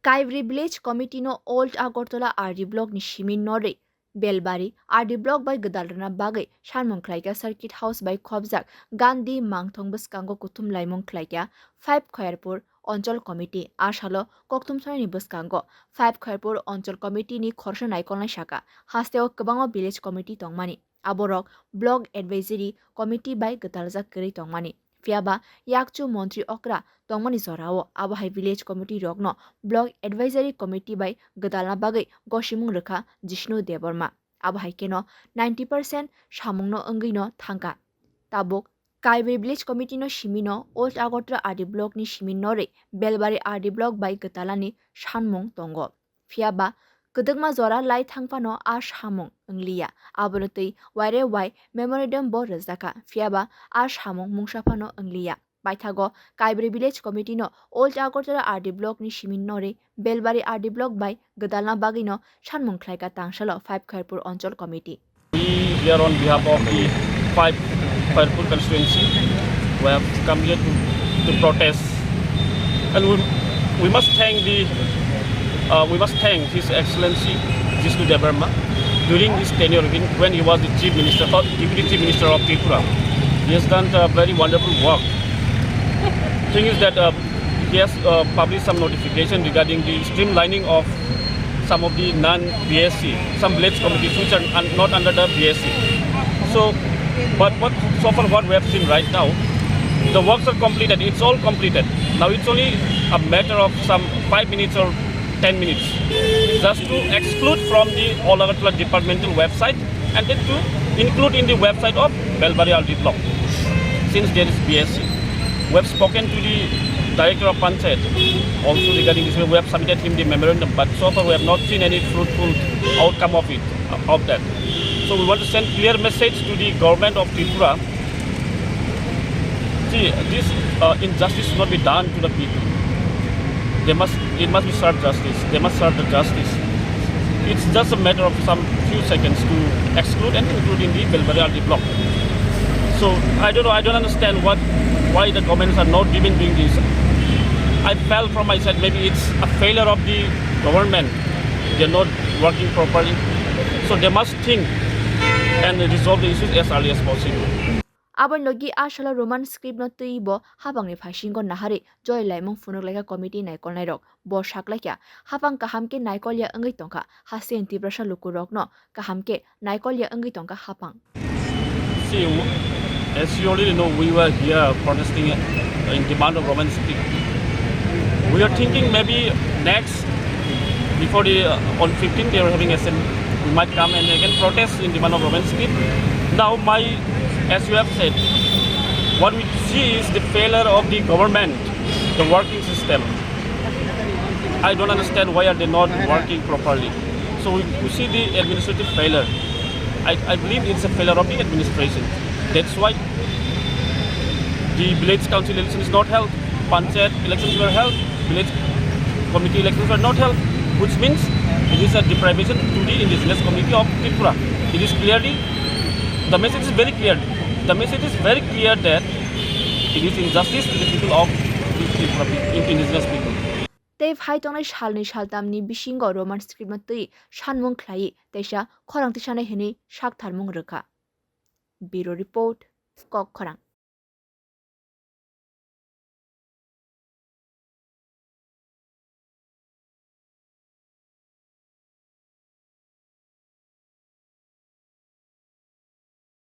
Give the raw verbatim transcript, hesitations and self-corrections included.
Kaibri Village Committee no Old Agartala R D Block ni simi norwi Belbari R D Block bai gwdal rwna bagwi sanmung khlaikha Circuit House bai khopjak Gandhi mangthong bwskango kuthum laimung khlaikha Five Khairpur Onchol Committee. A salo kokthum sonani bwskango Five Khairpur Onchol Committee ni khorsa naikolnai saka hasteo kwbangma village committee tongmani. Aborok Block Advisory Committee bai gwdaljak kwrwi tongmani. Phiyaba yakchu montri okra tongmani jorao abo hai village committee rokno Block Advisory Committee bai gwdalna bagwi gosimung rwkha Jishnu Debbarma. Abo hai kheno ninety percent samungno wngwino thangkha. Tabuk Kaibri Village Committee no simino Old Agartala R D Block ni simi norwi Belbari R D Block bai gwdalani sanmung tongo. Phiyaba kwdwkma jora lai thang phano a samung wngliya. Abono twi waire wai memorandum bo rwjakha. Phiyaba a samung mungsa phano wngliya. Paithago Kaibri Village Committee no Old Agartala R D Block ni simi norwi Belbari R D Block bai gwdalna bagwino sanmung khlaikha tangsalo Five Khairpur Onchol Committee. We here on behalf of the Five Khairpur constituency, we have come here to, to protest, and we, we must thank the, uh, we must thank His Excellency Jishnu Debbarma during his tenure in, when he was the Chief Minister or Deputy Chief Minister of Tripura. He has done a very wonderful work. Thing is that, uh, he has, uh, published some notification regarding the streamlining of some of the non-B S C, some village committees which are un-, not under the B S C. So, but what, so far what we have seen right now, the works are completed, it's all completed. Now it's only a matter of some five minutes or ten minutes just to exclude from the Old Agartala departmental website and then to include in the website of Belbari R D Block, since there is B S C. We have spoken to the director of Panchayat also regarding this. We have submitted him the memorandum, but so far we have not seen any fruitful outcome of it, of that. So we want to send clear message to the government of Tripura. See, this, uh, injustice should not be done to the people. They must, it must be served justice. They must serve the justice. It's just a matter of some few seconds to exclude and include in the Belbari R D block. So I don't know, I don't understand what, why the governments are not even doing this. I felt from my side maybe it's a failure of the government. They're not working properly. So they must think and resolve the issues as early as possible. Aboni logi a salo Roman script no twi bo hapangni phaisingo nahari joy laimung phunuk laikha committee naikolnairok. Bo saklaikha, hapang kaham khe naikolya wngwi tongkha, hasteni Tiprasa lukurokno kaham khe naikolya wngwi tongkha hapang. See, w-, as you already know, we were here protesting in demand of Roman script. We are thinking maybe next, before the, uh, on fifteenth, they are having assembly. We might come and again protest in demand of Roman script. Now, my, as you have said, what we see is the failure of the government, the working system. I don't understand why are they not working properly. So we, we see the administrative failure. I, I believe it's a failure of the administration. That's why the village council election is not held. Panchayat elections were held. Village committee elections were not held, which means it is a deprivation to the indigenous community of Tripura. It is clearly, the message is very clear. The message is very clear that it is injustice to the people of the Tripura people, indigenous people. Tei phai tongnai salnwi saltamni bisingo Roman script no twi sanmung khlaiwi teisa khorang tisanai hwnwi saktharmung rwkha. Bureau Report, Kok Khorang.